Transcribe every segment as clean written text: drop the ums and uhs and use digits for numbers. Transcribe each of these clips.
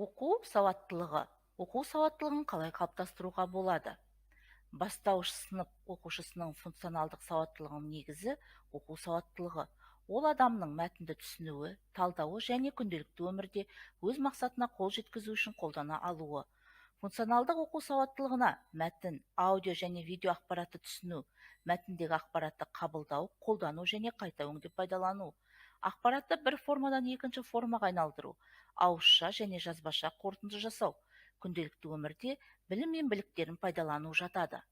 Оқу сауаттылығы. Оқу сауаттылығын қалай қалыптастыруға болады? Бастауыш сынып оқушысының функционалдық сауаттылығының негізі оқу сауаттылығы. Ол адамның мәтінді түсінуі, талдауы және күнделікті өмірде өз мақсатына қол жеткізу үшін қолдана алуы. Функционалдық оқу сауаттылығына мәтін, аудио және видео ақпаратты түсіну, мәтіндегі ақпаратты қабылдау, қолдану және қайта өңдеп пайдалану, ақпаратты бір формадан екінші формаға айналдыру, ауызша және жазбаша қорытынды жасау, күнделікті өмірде білім мен біліктерін пайдалану жатады.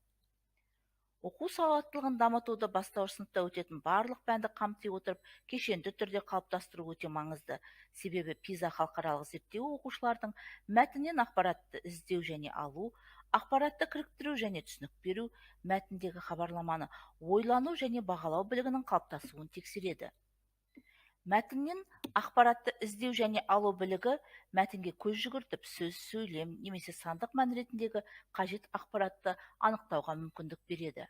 Оқу сауаттылығын дамытуды бастауыш сыныпта өтетін барлық пәнді қамти отырып, кешенді түрде қалыптастыру өте маңызды. Себебі ПИЗА халықаралық зерттеуі оқушылардың мәтіннен ақпаратты іздеу және алу, ақпаратты кіріктіру және түсінік беру, мәтіндегі хабарламаны ойлану және бағалау білігінің қалыптасуын тексереді. Мәтіннен ақпаратты іздеу және алу білігі мәтінге көз жүгіртіп, сөз, сөйлем немесе сандық мән ретіндегі қажет ақпаратты анықтауға мүмкіндік береді.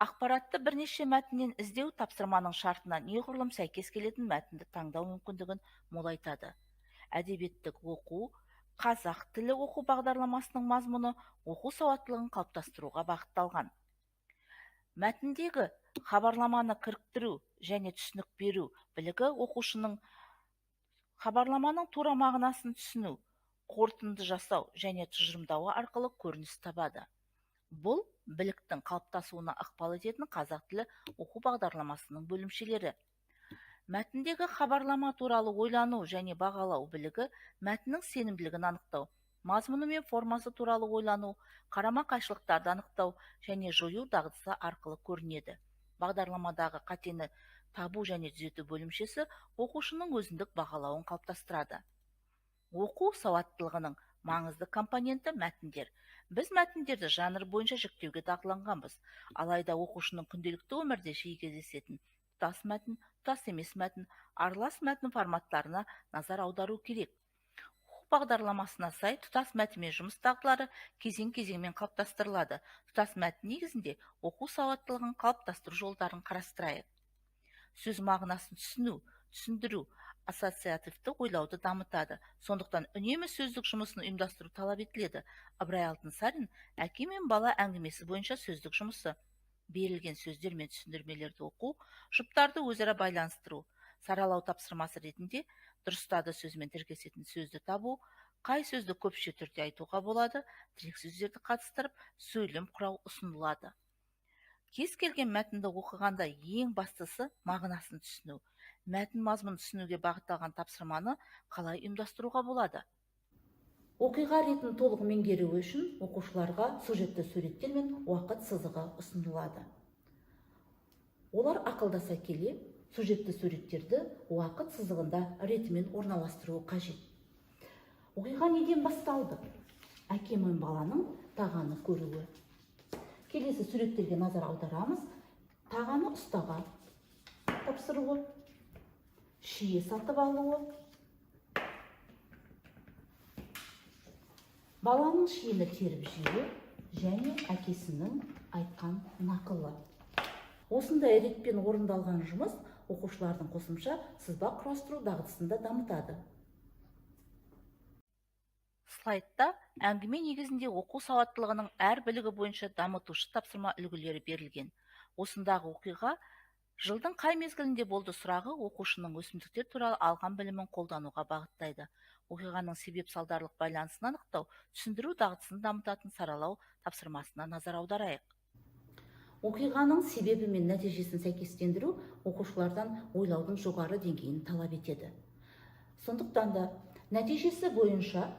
Ақпаратты бірнеше мәтіннен іздеу тапсырманың шартына неғұрлым сәйкес келетін мәтінді таңдау мүмкіндігін молайтады. Әдебиеттік оқу, қазақ тілі оқу бағдарламасының мазмұны оқу сауаттылығын қалыптастыруға бағытталған. Мәтіндегі хабарламаны кіріктіру және түсінік беру білігі оқушының хабарламаның тура мағынасын түсіну, қорытынды жасау және тұжырымдауы арқылы көрініс табады. Бұл біліктің қалыптасуына ықпал ететін қазақ тілі оқу бағдарламасының бөлімшелері. Мәтіндегі хабарлама туралы ойлану және бағалау білігі мәтіннің сенімділігін анықтау, мазмұны мен формасы туралы ойлану, қарама-қайшылықтарды анықтау және жою дағдысы арқылы көрінеді. Бағдарламадағы қатені табу және түзету бөлімшесі оқушының өзіндік бағалауын қалыптастырады. Оқу сауаттылығының маңызды компоненті мәтіндер. Біз мәтіндерді жанр бойынша жіктеуге дағдыланғанбыз. Алайда оқушының күнделікті өмірде жиі кездесетін тұтас мәтін, тұтас емес мәтін, аралас мәтін форматтарына назар аудару керек. Оқу бағдарламасына сай тұтас мәтінмен жұмыс дағдылары кезең-кезеңмен қалыптастырылады. Тұтас мәтін негізінде оқу сауаттылығын қалыптастыру жолдарын қарастырайық. Сөз мағынасын түсіну, түсіндіру, ассоциативті ойлауды дамытады. Сондықтан үнемі сөздік жұмысын ұйымдастыру талап етіледі. Ыбырай Алтынсарин «Әке мен бала» әңгімесі бойынша сөздік жұмысы. Берілген сөздер мен түсіндірмелерді оқу, жұптарды өзара байланыстыру, саралау тапсырмасы ретінде дұрыстады сөзімен тіркесетін сөзді табу, қай сөзді көпше түрде айтуға болады, тірек сөздерді қатыстырып, сөйлем құрау ұсынылады. Кез келген мәтінді оқығанда ең бастысы мағынасын түсіну. Мәтін мазмұнын түсінуге бағытталған тапсырманы қалай ұйымдастыруға болады? Оқиға ретін толық меңгеруі үшін оқушыларға сюжетті суреттер мен уақыт сызығы ұсынылады. Олар ақылдаса келе сюжетті суреттерді уақыт сызығында ретімен орналастыруы қажет. Оқиға неден басталды? Әке мен баланың тағаны көруі. Келесі суреттерге назар аударамыз. Тағаны ұстаға тапсыруы, шие сатып алуы, баланың шиені теріп жеуі және әкесінің айтқан нақылы. Осындай ретпен орындалған жұмыс оқушылардың қосымша сызба құрастыру дағдысын да дамытады. Слайдта әңгіме негізінде оқу сауаттылығының әр білігі бойынша дамытушы тапсырма үлгілері берілген. Осындағы оқиға жылдың қай мезгілінде болды сұрағы оқушының өсімдіктер туралы алған білімін қолдануға бағыттайды. Оқиғаның себеп-салдарлық байланысын анықтау, түсіндіру дағдысын дамытатын саралау тапсырмасына назар аударайық. Оқиғаның себебі мен нәтижесін сәйкестендіру оқушылардан ойлаудың жоғары деңгейін талап етеді. Сондықтан да нәтижесі бойынша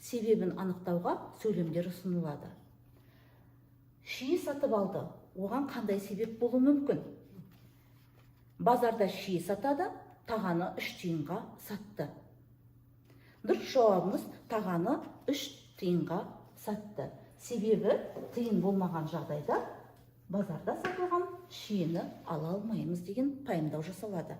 себебін анықтауға сөйлемдер ұсынылады. Шие сатып алды. Оған қандай себеп болуы мүмкін? Базарда шие сатады, тағаны 3 тиынға сатты. Дұрыс жауабымыз тағаны 3 тиынға сатты. Себебі тиын болмаған жағдайда базарда сатылған шиені ала алмаймыз деген пайымдау жасалады.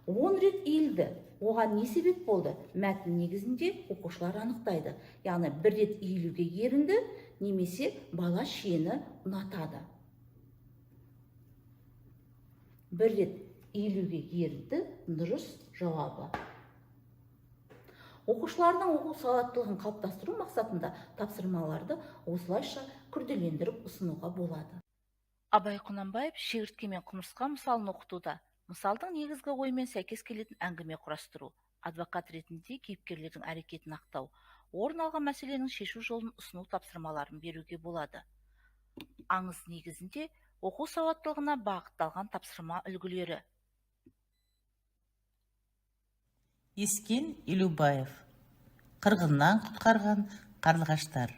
10 рет иілді. Оған не себеп болды? Мәтін негізінде оқушылар анықтайды. Яғни бір рет иілуге ерінді немесе бала шиені ұнатады. Бір рет иілуге ерінді дұрыс жауабы. Оқушылардың оқу сауаттылығын қалыптастыру мақсатында тапсырмаларды осылайша күрделендіріп ұсынуға болады. Абай Құнанбаев «Шегіртке мен құмырсқа» мысалын оқытуда мысалдың негізгі ойымен сәйкес келетін әңгіме құрастыру, адвокат ретінде кейіпкерлердің әрекетін ақтау, орын алған мәселенің шешу жолын ұсыну тапсырмаларын беруге болады. Аңыз негізінде оқу сауаттылығына бағытталған тапсырма үлгілері. Ескен Елубаев. Қырғыннан құтқарған қарлығаштар.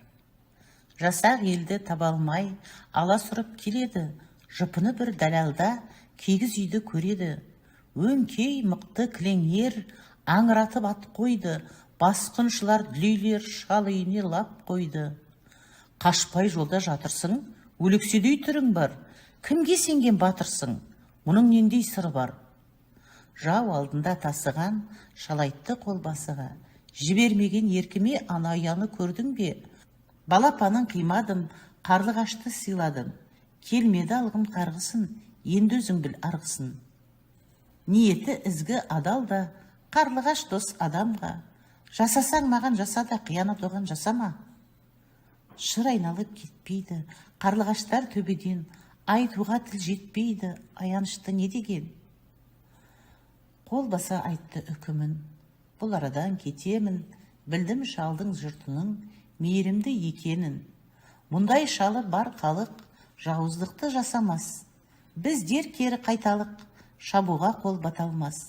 Жасақ елді таба алмай, аласұрып келеді, жұпыны бір дәлалда кигіз үйді көреді. Өңкей мықты кілең ер аңыратып ат қойды, басқыншылар дүлейлер шал үйіне лап қойды. Қашпай жолда жатырсың, өлекседей түрің бар, кімге сенген батырсың, мұның нендей сыры бар? Жау алдында тасыған шал айтты қолбасыға: жібермеген еркіме ана ұяны көрдің бе? Балапанын қимадым, қарлығашты сыйладым, келмеді алғым қарғысын, енді өзің біл арғысын. Ниеті ізгі адал да, қарлығаш дос адамға, жасасаң маған жаса да, қиянат оған жасама. Шыр айналып кетпейді, қарлығаштар төбеден, айтуға тіл жетпейді, аянышты не деген? Қол баса айтты үкімін, бұл арадан кетемін, білдім шалдың жұртының мейірімді екенін. Мұндай шалы бар халық жауыздықты жасамас, біздер кері қайталық, шабуға қол бата алмас.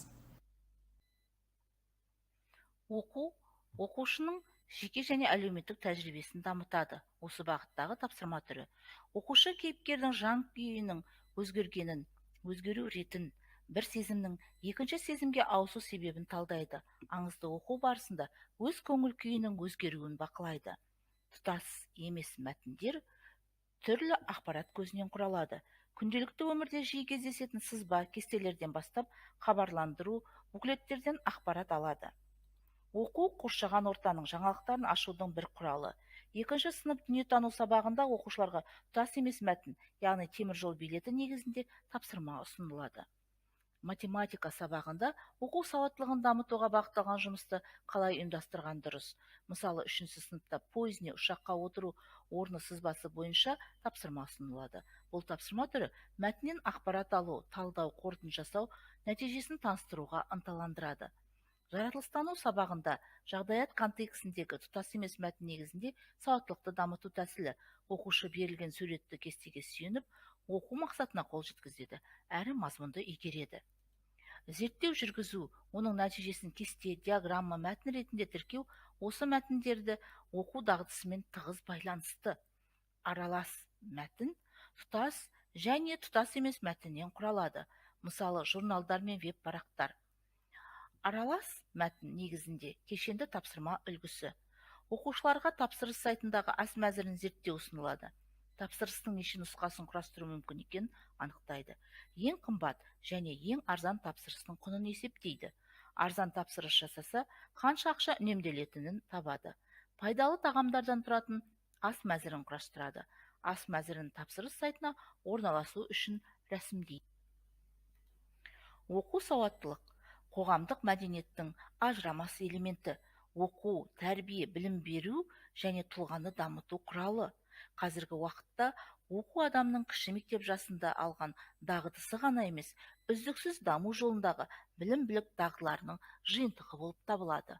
Оқу оқушының жеке және әлеуметтік тәжірибесін дамытады. Осы бағыттағы тапсырма түрі. Оқушы кейіпкердің жан күйінің өзгергенін, өзгеру ретін, бір сезімнің екінші сезімге ауысу себебін талдайды. Аңызды оқу барысында өз көңіл күйінің өзгеруін бақылайды. Тұтас емес мәтіндер түрлі ақпарат көзінен құралады. Күнделікті өмірде жиі кездесетін сызба, кестелерден бастап хабарландыру, буклеттерден ақпарат алады. Оқу қоршаған ортаның жаңалықтарын ашудың бір құралы. Екінші сынып дүниетану сабағында оқушыларға тұтас емес мәтін, яғни темір жол билеті негізінде тапсырма ұсынылады. Математика сабағында оқу сауаттылығын дамытуға бағытталған жұмысты қалай ұйымдастырған дұрыс? Мысалы, үшінші сыныпта пойыз не ұшаққа отыру орны сызбасы бойынша тапсырма ұсынылады. Бұл тапсырма түрі мәтіннен ақпарат алу, талдау, қорытынды жасау, нәтижесін таныстыруға ынталандырады. Жаратылыстану сабағында жағдаят контексіндегі тұтас емес мәтін негізінде сауаттылықты дамыту тәсілі. Оқушы берілген суретті кестеге сүйеніп, оқу мақсатына қол жеткізеді, әрі мазмұнды игереді. Зерттеу жүргізу, оның нәтижесін кесте, диаграмма, мәтін ретінде тіркеу осы мәтіндерді оқу дағдысымен тығыз байланысты. Аралас мәтін тұтас және тұтас емес мәтіннен құралады. Мысалы, журналдар мен веб-парақтар. Аралас мәтін негізінде кешенді тапсырма үлгісі. Оқушыларға тапсырыс сайтындағы ас мәзірін зерттеу ұсынылады. Тапсырыстың неше нұсқасын құрастыру мүмкін екенін анықтайды. Ең қымбат және ең арзан тапсырыстың құнын есептейді. Арзан тапсырыс жасаса, қанша ақша үнемделетінін табады. Пайдалы тағамдардан тұратын ас мәзірін құрастырады. Ас мәзірін тапсырыс сайтына орналасу үшін рәсімдейді. Оқу сауаттылық қоғамдық мәдениеттің ажырамас элементі, оқу, тәрбие, білім беру және тұлғаны дамыту құралы. Қазіргі уақытта оқу адамның кіші мектеп жасында алған дағдысы ғана емес, үздіксіз даму жолындағы білім-білік дағдыларының жиынтығы болып табылады.